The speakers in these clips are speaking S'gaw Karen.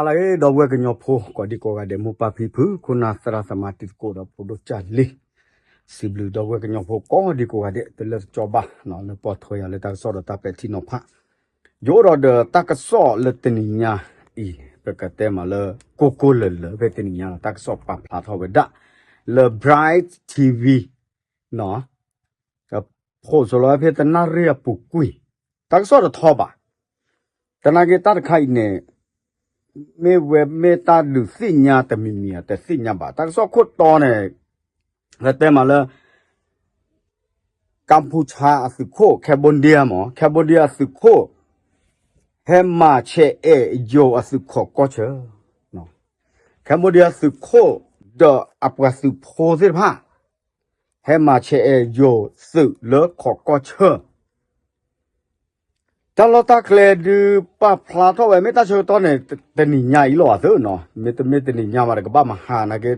ဟါလၢအဂ့ၤ ဒီပုၢ်ဝဲၢ်ကညီဖိ ကိးဒံကိးဂၤဒဲး မိၢ်ပၢ်ဖံဖု ခိၣ်နၢ်သရၣ်သမါတံၤသကိးဒီးဖိဒိၣ်ကၢ်လံၤ, စံးဘျုးဒီပုၢ်ဝဲၢ်ကညီဖိကိးဒံကိးဂၤဒဲး တလၢတကၠီဘၣ် လၢပီၢ်ထွဲယၤလၢတၢ်ကစီၣ်ဒီးတၢ်ပဲာ်ထံနီၤဖး, ယအိၣ်ဒီးဒီးတၢ်ကစီၣ်လၢတနံၤညါအံၤ ပကတဲမးလၢ ကိၢ်ကိၢ်လၢၤလၢၤဖဲတနံၤညါလီၤ တၢ်ကစီၣ်ပာ်ဖျါထီၣ်ဝဲဒၣ် လၢ Bright TV ဖိးစိလီၤဖဲတနၣ်ရံၣ်အပူၤကွံာ်, တၢ်ကစီၣ်တထီဘၣ်. သနာ်က့တၢ်တခါအံၤန့ၣ် မ့ၢ်ဝဲမ့ၢ်တၢ်ဒုးသ့ၣ်ညါတမံၤမံၤ တသ့ၣ်ညါဘၣ်. တၢ်ကစီၣ်ခိၣ်တီန့ၣ် ပတဲမးလၢ ကမ်ပူၤချါအသုးခိၣ် Cambodia မ့ၢ် Cambodia အသုးခိၣ် ဟဲမၤဆဲးအဲၣ်ယိၤအသုးခိၣ်ကီၢ်ဆၢ Cambodia သုးခိၣ် ဒီးအပှၤသုးဖိသ့ၣ်တဖၣ် ဟဲမၤဆဲးအဲၣ်ယိၤသုးလၢခိၣ်ကီၢ်ဆၢ တၢ်လီၢ်တၢ်ကျဲဒုးပာ်ဖျါထီၣ်ဝဲ မ့ၢ်တၢ်ဆၢကတီၢ်န့ၣ် တနံၤညါအံၤလီၤအသၢနီၤ, မ့တမ့ၢ်တနံၤညါဘၣ်ဒီးကဘၣ်မဟါနာ်က့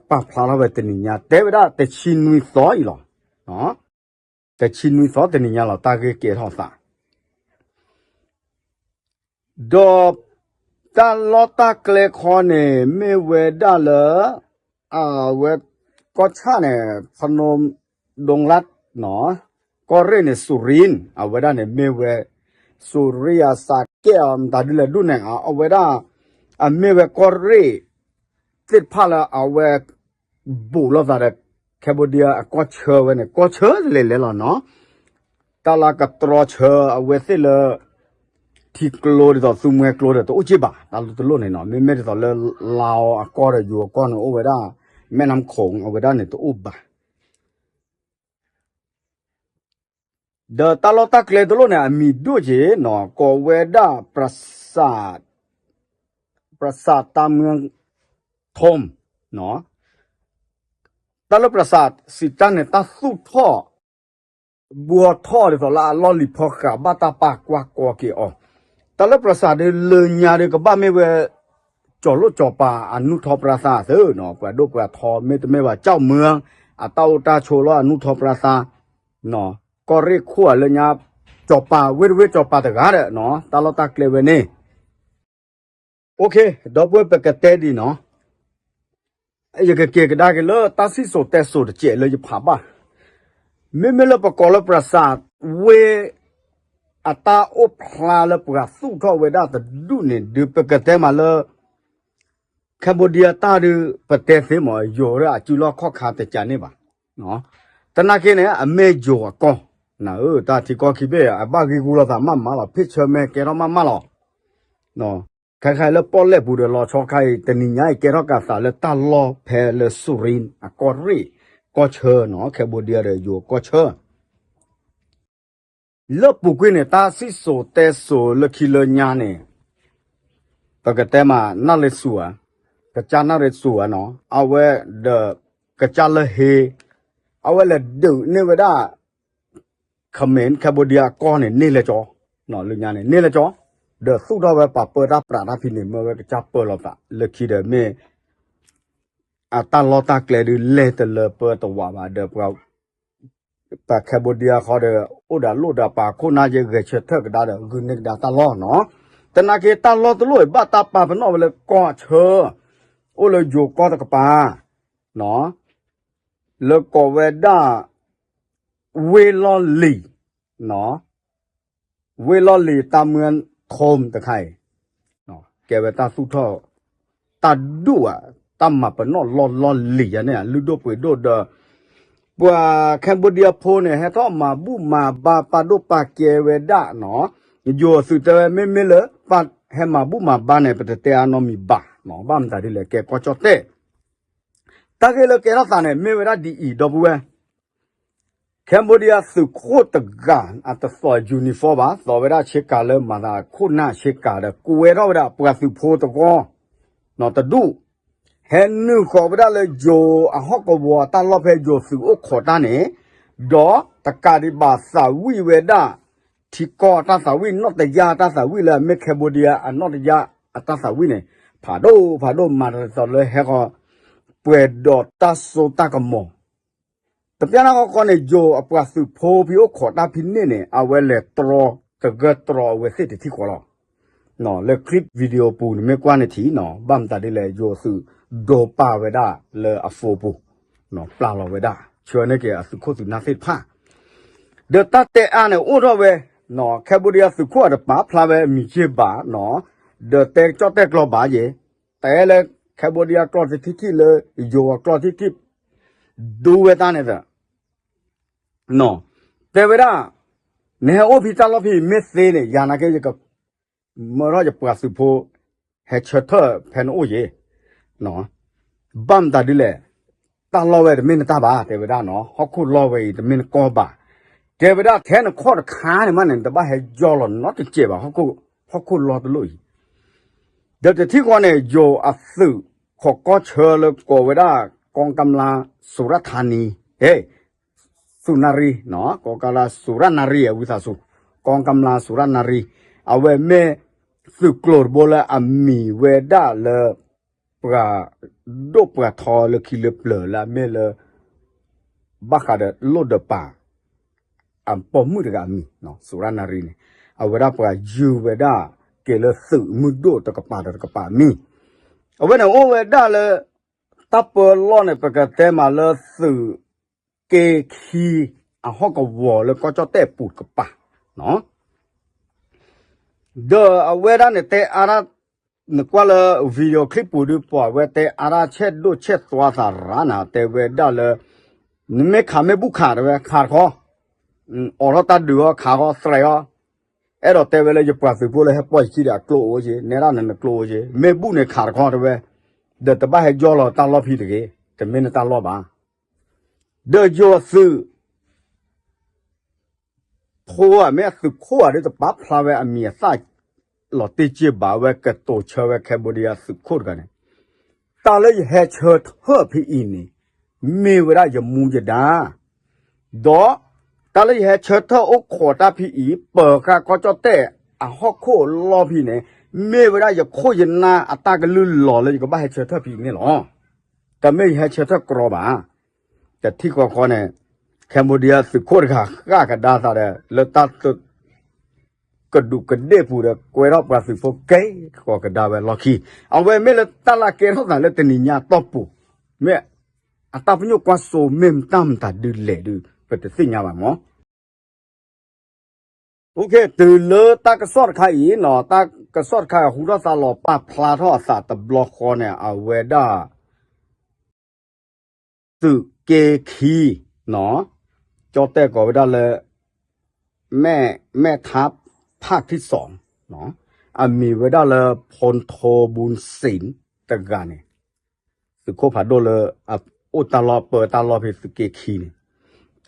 ပာ်ဖျါထီၣ်ဝဲတနံၤညါ တဲဝဲဒၣ်တဆံနွံသီအံၤလီၤ. တဆံနွံသီတနံၤညါလီၤ တၢ်ဂ့ၢ်ကဲထီၣ်သး ဒီးတၢ်လီၢ်တၢ်ကျဲခီန့ၣ် မ့ၢ်ဝဲဒၣ်လၢ အဝဲ ကီၢ်ဆၣ်န့ၣ် ဖနူဒိလၣ် ကီၢ်ရ့ၣ်န့ၣ် စူရ့ၣ် အဝဲဒၣ်န့ၣ်မ့ၢ်ဝဲ စူရ့ၣ်အစးကဲးအီၤ မတၤဒ်လဲၣ်ဒိၣ်န့ၣ် အဝဲဒၣ် အမ့ၢ်ဝဲကီၢ်ရ့ၣ် သ့ၣ်တဖၣ်လၢအဝဲ ဘူးလိာ်သးဒီး Cambodia အကီၢ်ဆၢဝဲန့ၣ် ကီၢ်ဆၢလဲၤလဲၤလီၤနီၤ. တၢ်လၢကတြီဆၢအဝဲသ့ၣ်လၢ ထံကျိဒ်သိးသူမှဲကျိဒီးတအိၣ်က့ၢ်ဘၣ် တၢ်လီၢ်တလီၢ်န့ၣ်နီၤ မ့မ့ၢ်ဒ်သိးလၢ လါအီၤအကီၢ်ဒီးယိၤအကီၢ်န့ၣ်အိၣ်ဝဲဒၣ် မဲၢ်နၢမ်ခိၣ် အဝဲဒၣ်န့ၣ်တအိၣ်ဘၣ် ဒီးတၢ်လီၢ်တၢ်ကျဲတလိၣ်န့ၣ် အမံၤဒိၣ်က့ၤနီၤ ကိးဝဲဒၣ် ပရၢစးတၢ်မၢ ထိၣ် တၢ်လၢပရၢစးစံးတၢ်န့ၣ် တၢ်သူၣ်ထီၣ် ဘှီထီၣ်ဒ်သိးလၢအလီၢ်လံၤဖီဃးဘၣ်တၢ်ပာ်ကွၢ်ကီက့ၤအီၤ, တၢ်လၢပရၢစးဒ်လၢညါဒ်ကဘၣ်မ့ၢ်ဝဲ ကၠီၤလိၣ်ကၠီၤပၤအနူၢ်ထီပြါသးသ့နီၤ ပှၤဒိၣ်ပှၤထီ မ့တမ့ၢ်ဘၣ် ကၠီၣ်မၢ အတၢ်အိၣ်တၢ်ဆိးလၢအနူၢ်ထီပြါသး ကီၢ်ရ့ၣ်ခိၣ်အလၢညါ ကၠီၤပၤဝ့ၢ်တဝ့ၢ်ကၠီၤပၤတဂၤဒီး တၢ်လီၢ်တၢ်ကျဲဝဲန့ၣ် ဒီပုၢ်ဝဲၢ်ပကတဲဒ်နီၤ ယကက့ၤကဒါက့ၤလၢတၢ်စံၣ်စိၤတဲစိၤတစဲးလၢယဖးဘၣ်, မ့မ့ၢ်လၢပကိးလၢပရၢစးဝ့ၢ် အတၢ်အိၣ်ဖျါလၢပှၤသူၣ်ထီၣ်ဝဲဒၣ်တဒူၣ်န့ၣ် ဒုးပကတဲမးလၢ Cambodia တၢ်ဒုး ပတဲသ့မး ယိၤဒၣ်အစုလီၢ်ခီၣ်ခါတကးန့ၣ်ဘၣ်, သနာ်က့န့ၣ် အမ့ၢ်ယိၤအကီၢ်, နဧၢ တၢ်ထံကီၢ်ခံဘ့ၣ် အဘၣ်ဂ့ၢ်ဂူလီၤသးမးမးလီၤ ဖ့ၣ်ဆၢမဲာ်ကဲထီၣ်မးမးလီၤ ခဲခါအံၤလၢပီၣ်လဲၣ်ပူၤဒီးလီၤဆီခါအံၤ တနံၤညါအံၤကဲထီၣ်ကးသးလၢတၢ်လီၢ်ဖဲလၢစူရ့ၣ် အကီၢ်ရ့ၣ် ကီၢ်ဆၢနီၤ Cambodia ဒီးယိၤကီၢ်ဆၢ လၢပူၤကွံာ်န့ၣ် တၢ်စံၣ်စိၤတဲစိၤလၢခံလၢညါန့ၣ် ပကတဲမး နၣ်ရ့စူၤဧါ, ကစၢ်နၣ်ရ့စူၤဧါနီၤ အဝဲဒီး ကစၢ်လၢဟ့ အဝဲလဲၤဒုးန့ၢ်ဝဲဒၣ် ခမ့ၣ် Cambodia အကီၢ်န့ၣ် န့ၢ်လဲကၠီ, လၢညါန့ၣ် န့ၢ်လဲကၠီ, ဒီးသူၣ်ထီၣ်ဝဲပှၤပၢတၢ်ပြးတၢ်ဖံးန့ၣ် မၢဝဲကစၢ်ပၢလီၤသး လၢခံဒီးမ့ၢ် အတၢ်လီၢ်တၢ်ကျဲဒုးလဲၤတလၢပၢတဝးဘၣ်ဒီး ပှၤ ပှၤ Cambodia ဃီဒီး အိၣ်ဒီးလိၣ်ဒီးပာ်ခိၣ်နၢ်ယဲဂဲၤဆၢထၢၣ်ကဒါဒီး ဂုာ်န့ၢ်ကဒါတၢ်လီၢ်နီၤ, သနာ်က့တၢ်လီၢ်တလိၣ်အံၤ ဘၣ်တၢ်ပာ်ပနီၣ်ဝဲလၢကီၢ်ဆၢ အိၣ်လၢယိၤကီၢ်တကပၤ လၢကိးဝဲဒၣ် ဝ့ၢ်လီၢ်လံၤ ဝ့ၢ်လီၢ်လံၤတၢ်မၢထိၣ်တခါအံၤ ကဲဝဲတၢ်သူၣ်ထီၣ် တၢ်ဒူၣ်ဧါ တၢ်မၤပနီၣ်လီၢ်လီၢ်လံၤယါန့ၣ် လုၢ်ဒိၣ်ပှ့ၤဒိၣ်ဒီး ပှၤ Cambodia ဖိန့ၣ် ဟဲထီၣ်မၤဘူၣ်မၤဘါပာ်ဒိၣ်ပာ်ကဲဝဲဒၣ်နီၤ, ယိၤအသုးတဲဝဲမ့မ့ၢ်လၢ ပှၤဟဲမၤဘူၣ်မၤဘါန့ၣ် ပတတဲအါနီတမံၤဘၣ်, ဘၣ်မတၤဒ်လဲၣ် ကဲကီၢ်ကၠီၣ်တဲၣ် တၢ်ဂ့ၢ်လၢကဲထီၣ်သးန့ၣ် မ့ၢ်ဝဲဒၣ်ဒ်အံၤ ဒီပုၢ်ဝဲၢ် Cambodia သုးခိၣ်တဂၤ အတသိး uniform ဘၣ်, သိးဝဲဒၣ်ဆ့ကၤလၢမၤသးခိၣ်နၢ်ဆ့ကၤဒီး ကွဲထီၣ်ဝဲဒၣ်ပှၤသုးဖိတဂီၢ် နီတဒူၣ်, ဟဲနုာ်ဃီၤဝဲဒၣ်လၢယိၤအဟီၣ်ကဝီၤအတၢ်လီၢ်ဖဲယိၤသုးအိၣ်ခိးတၢ်န့ၣ်, ဒီးတကးဒံးဘၣ်သးဝံၣ်ဝဲဒၣ် ထံကီၢ်အတၢ်သးဝံၣ် နီၣ်တယၢ်အတၢ်သးဝံၣ်လၢအမ့ၢ် Cambodia အနီၣ်တယၢ်အတၢ်သးဝံၣ်န့ၣ် ဖးဒိၣ်ဖးဒိၣ်မၤတသီလၢဟဲဃီၤ ပှဲၤဒီးတၢ်စိတၢ်ကမီၤ တပျၢ်နၢ်ဃီဃီန့ၣ် ယိၤအပှၤသုးဖိဖဲအိၣ်ခိးတၢ်ဖဲန့ၣ်န့ၣ် အဝဲလဲၤတြီ တဂၢၢ်တြီအဝဲသ့ၣ်တထံၣ်ဃီလီၤ. လၢ clip video ပူၤန့ၣ်မ့ၢ်ကွၢ်န့ၣ်ထံၣ်နီၤ ဘၣ်မတၤဒ်လဲၣ် ယိၤသုးဒိးပာ်ဝဲဒၣ်လၢအ phone ပူၤ ပျၢ်လီၤဝဲဒၣ် ဆှၢန့ၢ်က့ၤအသုးခိၣ်သုးနၢ်သ့ၣ်တဖၣ် ဒီးတၢ်တဲအါန့ၣ်အိၣ်ထီၣ်ဝဲ Cambodia သုးခိၣ်အတပာ်ဖျါဝဲအမံၤက့ဘၣ်နီၤ ဒီးတဲကၠီၣ်တဲၣ်ကျီဘၣ်ယဲ တဲလၢ Cambodia ကျီၢ်ထံထံၣ်လၢ ယိၤအကျီၢ်ထံထံၣ် ဒူဝဲတၢ်န့ၣ်ဒီး တဲဝဲဒၣ် နဟဲအိၣ်ဖဲတၢ်လီၢ်ဖဲအံၤမ့ၢ်သ့န့ၣ် ယၤနာ်က့ ယကမၢထီၣ်ယပှၤသုးဖိ ဟဲဆၢထၢၣ်ဖဲနအိၣ်ယဲ ဘၣ်မတၤဒ်လဲၣ် တၢ်လီၢ်ဝဲတမ့ၢ်နတၢ်ဘၣ် တဲဝဲဒၣ်နီၤ ဟီၣ်ခိၣ်လီၢ်ဝဲအံၤတမ့ၢ်နကီၢ်ဘၣ် တဲဝဲဒၣ်ထဲနခီၣ်တခါန့ၣ်မးန့ၣ် နတဘၣ်ဟဲယီၢ်လီၤနီတစဲးဘၣ် ဟီၣ်ခိၣ်လီၢ်တလိၣ်အံၤ ဒီးတထံၣ်ဃီန့ၣ် ယိၤအသုးခိၣ်ကီၢ်ဆၢလၢကိးဝဲဒၣ် ကီၢ်ကမျၢၢ် စူၤရၣ်ထါနံ ဟဲ စူၤနၣ်ရံ ကီၢ်ကမျၢၢ် စူၤရၣ်နၣ်ရံ အဝံသးစူၤ ကီၢ်ကမျၢၢ် စူၤရၣ်နၣ်ရံ အဝဲမ့ၢ် သုးကျိၤတဘိလၢအမံၤဝဲဒၣ်လၢ ပှၤဒိၣ်ပှၤထီလၢခံလၢပျၢၤလၢအမ့ၢ်လၢ ဘၣ်ဃးဒီးလိၣ်ဒီးပာ် အပိာ်မုၣ်တဂၤအမံၤ စူၤရၣ်နၣ်ရံန့ၣ် အဝဲဒၣ်ပှၤယုၢ်ဝဲဒၣ်က့ၤလၢသုးမုၢ်ဒိၣ်တကပၤဒီးတကပၤအမံၤ အဝဲန့ၣ်အိၣ်ဝဲဒၣ်လၢ တၢ်ပၢလီၢ်န့ၣ် ပကတဲမးလၢသုးက့ခံ အဟီၣ်ကဝီၤလၢကီၢ်ကၠီၣ်တဲၣ်ပူၤတကပၤ ဒီးအဝဲဒၣ်န့ၣ်တဲအါဒၣ် နကွၢ်လၢ video clip ပူၤဒုးပှၤဝဲတဲအါဒၣ်ဆဲးဒိၣ်ဆဲးသွါသးရၣ်နၤ တဲဝဲဒၣ်လၢ နမ့ၢ်ခးမ့ၢ်ဘူၣ်ခးတဲဝဲခးတခီ အိးထီၣ်တၢ်ဒုးအီၤခးဃီသရဲးအီၤ အဲၣ်ဒိးတဲဝဲလၢယပှၤသုးဖိလၢဟဲပီၢ်ယခံဒီးအကျိအိၣ်က့ နဲဒၣ်နနကျိအိၣ်က့ မ့ၢ်ဘူၣ်န့ၣ်ခးတခီတဲဝဲ ဒီးတဘၣ်ဟဲယီၢ်လီၤတၢ်လီၢ်ဖံတဂ့ၤ တမ့ၢ်နတၢ်လီၢ်ဘၣ် ဒီးယိၤအသုး ဖိဧါ မ့ၢ်အသုးခိၣ်ဧါ ဒ်တပာ်ဖျါဝဲအမံၤအသၣ်လီၤတ့ၢ်က့ဘၣ်ဝဲ ကတိၤဆၢဝဲ Cambodia သုးခိၣ်တဂၤန့ၣ် တၢ်လၢယဟဲဆၢထၢၣ်ဖဲအံၤန့ၣ် မ့ၢ်ဝဲဒၣ်ယမူယဒါ ဒီး တၢ်လၢယဟဲဆၢထၢၣ်အိၣ်ခိးတၢ်ဖဲအံၤ ပၢၤဃာ်ကီၢ်ကၠီၣ်တဲၣ်အဟီၣ်ခိၣ်လီၢ်ဖဲန့ၣ် မ့ၢ်ဝဲဒၣ်ယခိၣ်ယနၢ်အတၢ်ကလုၢ်လီၤလၢယကဘၣ်ဟဲဆၢထၢၣ်ဖဲအံၤန့ၣ်လီၤ. တမ့ၢ်ယဟဲဆၢထၢၣ်ကြီဘၣ်. တထံၣ်ဃီဃီန့ၣ် Cambodia သုးခိၣ်တဂၤဃၣ်ကဒါသးဒီး လၢတၢ် ကဒူးကဒ့ၣ်ပူၤဒီး ကွဲထီၣ်ပှၤသုးဖိကဲဃီၤကဒါဝဲလီၢ်ခံ, အဝဲမ့ၢ်လၢတၢ်လၢကဲထီၣ်သးလၢတနံၤညါအတီၢ်ပူၤ, မ့ၢ်အတၢ်ပညိၣ်ကွၢ်စိမ့ၢ်မတၢ်မတၤဒုလဲၣ်ဒု ပတသ့ၣ်ညါဘၣ်မၢ်. တုၤလၢတၢ်ကစီၣ်တခါအံၤနီၤ, တၢ်ကစီၣ်တခါအံၤဟူထီၣ်သါလီၤပာ်ဖျါထီၣ်အသးတဘျီဃီန့ၣ် အဝဲဒၣ် သုးက့ခံ, ကၠီၣ်တဲၣ်ကိးဝဲဒၣ်လၢ မဲၣ်မဲၣ်ထါဖၣ်ထံစီၣ်, အမံၤဝဲဒၣ်လၢ ဖိထိဘူးစ့ၣ် တဂၤန့ၣ်, သုးခိၣ်ဖးဒိၣ်လၢ အအိၣ်တၢ်လီၢ်ပၢတၢ်လီၢ်ဖဲသုးက့ခံန့ၣ်,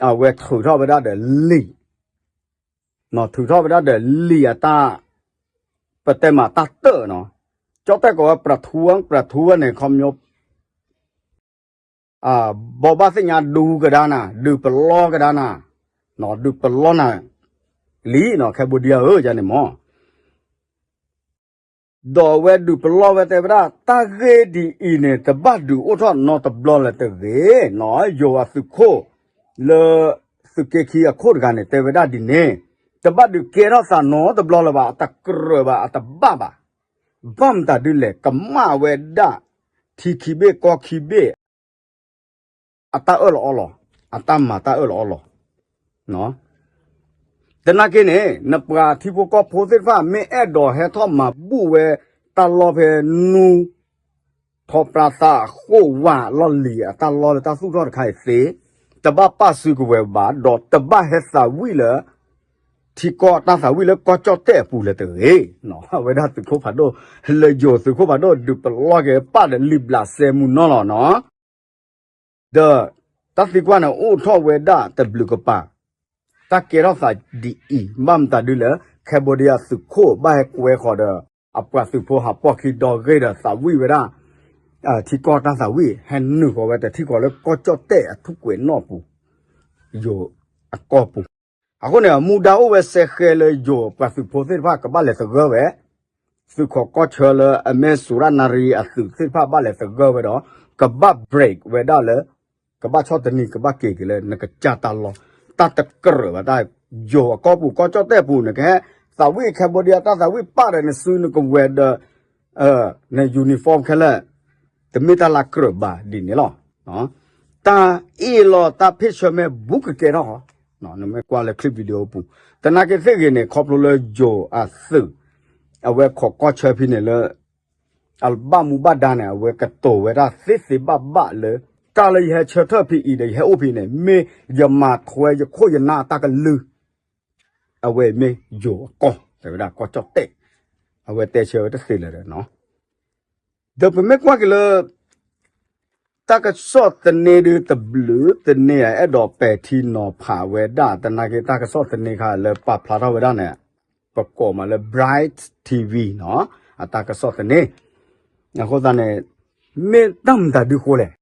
အဝဲထုးထီၣ်ဝဲဒၣ်ဒီးလံာ်, ထုးထီၣ်ဝဲဒၣ်ဒီးလံာ်အတၢ် ပတဲမးတၢ်တၢၣ်နီၤ, ကၠီၣ်တဲၣ်ကိးဝဲ ပြထူဝဲ ပြထူဝဲန့ၣ် ခီပညီ ဘိးဘၣ်သ့ၣ်ညါဒုးကဒါနၤ, ဒုးပလီၢ်ကဒါနၤ, ဒုးပလီၢ်နၤလံနီၤ, Cambodia ဧၢ ယၤန့ၣ်မၢ်. ဒီးအဝဲဒုးပလီၢ်ဝဲတဲဝဲဒၣ် တၢ်ဂ့ၢ်ဒ်အံၤန့ၣ် တဘၣ်ဒုးအိၣ်ထီၣ်နီတဘျီလၢၤတဂ့ၤနီၤ, ယိၤအသုးခိၣ် လၢ သုးက့ခံအခိၣ်တဂၤန့ၣ် တဲဝဲဒၣ်ဒ်န့ၣ်, တဘၣ်ဒုးကဲထီၣ်သးနီတဘျီလၢၤဘၣ်, အတကြၢးဘၣ် အတဘၣ်ဘၣ်. ဘၣ်မတၤဒုလဲၣ် ကမၣ်ဝဲဒၣ် ထံခံဘ့ၣ်ကီၢ်ခံဘ့ၣ် အတၢ်အၢၣ်လီၤအီလီၤ, အတၢ်မၤတၢ်အၢၣ်လီၤအီလီၤ. သနာ်က့န့ၣ် နပှၤထံဖိကီၢ်ဖိသ့ၣ်တဖၣ် မ့ၢ်အဲၣ်ဒိးဟဲထီၣ်မၤဘူၣ်ဝဲတၢ်လီၢ်ဖဲနူ ထီပြသးဃိၣ်ဝးလီၢ်လံၤအတၢ်လီၢ်လၢတၢ်သူၣ်ထီၣ်တခါအံၤသ့, တဘၣ်ပာ်စုကဝဲၤဘၣ် ဒီးတဘၣ်ဟဲသးဝံၣ်လၢ ထံကီၢ်တၢ်သးဝံၣ်လၢကီၢ်ကၠီၣ်တဲၣ်အပူၤလၢၤတဂ့ၤ. အဝဲဒၣ်သုးခိၣ်ဖးဒိၣ် လၢယိၤသုးခိၣ်ဖးဒိၣ် ဒုးပလီၢ်က့ၤပာ်ဒီးလံာ်ဘျးစဲမူနီၢ်လီၤနီၤ. ဒီးတၢ်သံကွၢ်န့ၣ်အိၣ်ထီၣ်ဝဲဒၣ်တဘျုးကပၤ, တၢ်ကဲထီၣ်သးဒ်အံၤ ဘၣ်မတၤဒုလဲၣ်, Cambodia သုးခိၣ်ဘၣ်ဟဲကွဲဃီၤဒီး အပှၤသုးဖိဟးပီၢ်ခံဒီဂ့ၢ်ဒီးသးဝံၣ်ဝဲဒၣ် ထံကီၢ်တၢ်သးဝံၣ် ဟဲနုာ်ဃီၤဝဲတထံၣ်ဃီၤလၢကီၢ်ကၠီၣ်တဲၣ်အထူၣ်ကွဲးနီၣ်ပူၤ, ယိၤအကီၢ်ပူၤ. အဃိန့ၣ် မူဒါအိၣ်ဝဲစဲဃဲလၢယိၤပှၤသုးဖိသ့ၣ်တဖၣ်ကဘၣ်လဲၤသဂၢၢ်ဝဲ သုးခိးကီၢ်ဆၢလၢအမ့ၢ်စူၤရၣ်နၣ်ရံအသုးသ့ၣ်တဖၣ်ဘၣ်လဲၤသဂၢၢ်ဝဲဒီး ကဘၣ် break ဝဲဒၣ်လၢ ကဘၣ်ဆီၣ်တနံၤ ကဘၣ်က့ၤက့ၤလၢနကစၢ်တၢ်လီၢ်, တၢ်တကြၢးဘၣ်တၢ်, ယိၤအကီၢ်ပူၤ ကီၢ်ကၠီၣ်တဲၣ်ပူၤန့ၣ် ကဟဲ သးဝံၣ် Cambodia တၢ်သးဝံၣ်ပာ်ဒီးနစုနကဝဲၤဒီး န uniform ခဲလၢာ် တမ့ၢ်တၢ်လၢကြၢးဘၣ်ဒ်န့ၣ်လီၤ. တၢ်အ့ၣ်လိာ်တၢ်ဖ့ၣ်ဆၢမ့ၢ်ဘူးကကဲထီၣ်ဃီ, နမ့ၢ်ကွၢ်လၢ clip video ပူၤ, သနာ်က့သ့ၣ်ဂ့ၤန့ၣ် ခီဖျိလၢယိၤအသုး အဝဲခိးကီၢ်ဆၢဖဲန့ၣ်လၢ အဘၣ်မူဘၣ်ဒါန့ၣ် အဝဲကတိၤဝဲဒၣ်သ့သ့ဘၣ်ဘၣ်လၢ တၢ်လၢယဟဲဆၢထၢၣ်ဖဲအံၤဒီး ယဟဲအိၣ်ဖဲန့ၣ် မ့ၢ်ယမၤထွဲယခိၣ်ယနၢ်အတၢ်ကလုၢ် အဝဲမ့ၢ်ယိၤအကီၢ် တဲဝဲဒၣ်ကီၢ်ကၠီၣ်တဲၣ်, အဝဲတဲဆၢဝဲတသ့လၢၤဒီးနီၤ. ဒီးပမ့ၢ်ကွၢ်က့ၤလၢ တၢ်ကစီၣ်သန့ဒုးတဘျုးသန့ အဲၣ်ဒိးပဲာ်ထံနီၤဖးဝဲဒၣ် သနာ်က့တၢ်ကစီၣ်သန့ခါလၢပာ်ဖျါထီၣ်ဝဲဒၣ်န့ၣ် ပကိးမးလၢ Bright TV နီၤ, အတၢ်ကစီၣ်သန့, အဃိသတးန့ၣ် မ့ၢ်တၢ်မတၤဒုးဃိလဲၣ်,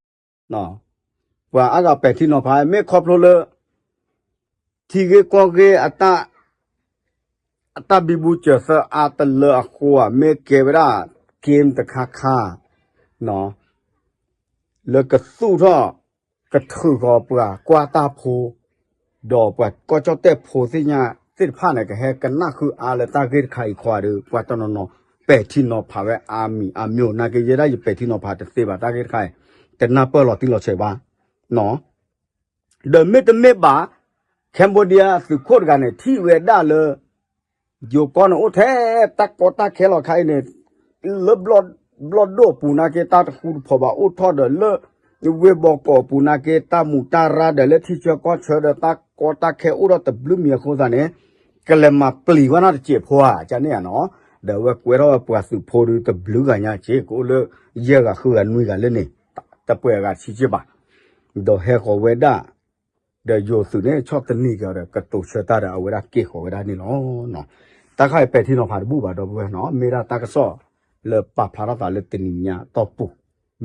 ပှၤအါဂၤပဲာ်ထံနီၤဖး မ့ၢ်ခီဖျိလၢ ထံဂ့ၢ်ကီၢ်ဂ့ၢ် အတၢ်ဘံဘူစၢၤသၢအါတလၢအဃိဧါ, မ့ၢ်ကဲဝဲဒၣ် game တခါခါ လၢကသူၣ်ထီၣ် ကထုးဃီၤပှၤကွၢ်တၢ်ဖိ, ဒီးပှၤကီၢ်ကၠီၣ်တဲၣ်ဖိသ့ၣ်ညါသ့ၣ်တဖၣ်န့ၣ် ကဟဲကနၣ်ဃုအါလၢတၢ်ဂ့ၢ်တခါအံၤခီဒီး ပှၤတနီၤနီၤ ပဲာ်ထံနီၤဖးဝဲအါမံၤအါမျိၤ နာ်က့ယဲဒၣ်ယပဲာ်ထံနီၤဖးတသ့ဘၣ် တၢ်ဂ့ၢ်တခါအံၤ တနၢ်ပၢၢ်လီၤတံၢ်လီၤဆဲးဘၣ် ဒီးမ့တမ့ၢ်ဘၣ် Cambodia သုးခိၣ်တဂၤန့ၣ် ထံၣ်ဝဲဒၣ်လၢ ယိၤကီၢ်န့ၣ်အိၣ်ထဲတၢ်ကီတၢ်ခဲလီၤခါအံၤန့ၣ် လၢဘျီၣ်ဒိၣ်အပူၤနာ်က့ တၢ်တဃူတဖိးဘၣ်အိၣ်ထီၣ်ဒီးလၢ ဝ့ၢ်ဘီကီးအပူၤနာ်က့ တၢ်မူးတၢ်ရၢ်ဒီးလၢထံဆၢကီၢ်ဆၢဒီးတၢ်ကီတၢ်ခဲအိၣ်ထီၣ်တဘျုးမံၤအဃိသတးန့ၣ် ကလဲၤမၤပျံၤဝဲနီတစဲးဖိဧါ ကန့ၣ်ဧါနီၤ, ဒီးအဝဲကွဲထီၣ်ဝဲပှၤသုးဖိဒုးတဘျုးဂၤညါစ့ၢ် ကအိၣ်လၢယဲၢ်ဂၤဃုဂၤနွံဂၤလၢန့ၣ် တပှဲၤအဂၤဆံးက့ဘၣ်, ဒီးဟဲဃီၤဝဲဒၣ် ဒီးယိၤသုးန့ၣ် ဆီၣ်သနံးက့ၤအီၤဒီး ကတိၤဆၢတၢ်ဒီးအဝဲဒၣ်က့ၤဃီၤဝဲဒၣ်န့ၣ်လီၤ. တၢ်ခါအံၤပဲာ်ထံနီၤဖးတဘူၣ်ဘၣ်ဒီပုၢ်ဝဲၢ်နီၤ, မ့ၢ်ဒၣ်တၢ်ကစီၣ်လၢပာ်ဖျါထီၣ်သးလၢတနံၤညါအတီၢ်ပူၤ,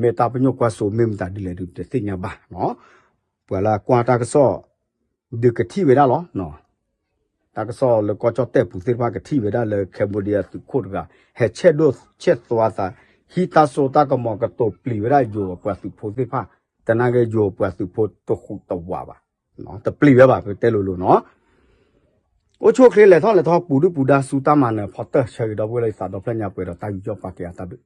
မ့ၢ်တၢ်ပညိၣ်ကွၢ်စိမ့ၢ်မတၤဒ်လဲၣ်ဒုးတသ့ၣ်ညါဘၣ်နီၤ, ပှၤလၢကွၢ်တၢ်ကစီၣ် ဒုးကထံၣ်ဝဲဒၣ်လီၤ. တၢ်ကစီၣ်လၢကီၢ်ကၠီၣ်တဲၣ်ပူၤသ့ၣ်တဖၣ်ကထံၣ်ဝဲဒၣ်လၢ Cambodia သုးခိၣ်တဂၤ ဟဲဆဲးဒိၣ်ဆဲးသွါသး ဟံးတၢ်စိတၢ်ကမီၤကတိၤပျံၤဝဲဒၣ်ယိၤပှၤသုးဖိသ့ၣ်တဖၣ်, တနာ်က့ယိၤပှၤသုးဖိတဃူးတဝးဘၣ်, တပျံၤဝဲဘၣ် ပတဲလိၤလိၤနီၤ အိၣ်ဆူၣ်အိၣ်ချ့လဲၤထီၣ်လဲၤထီပူၤဒုၣ်ပူၤဒါဆူတၢ်မၤနၢၤဖီတၢၢ်ဆၢဂ့ၤဒီပုၢ်ဝဲၢ်လၢယသးဒီဖျၢၣ်ညါပှဲၤဒီးတၢ်ယူးယီၣ်ပာ်ကဲအတၢ်ဘျုး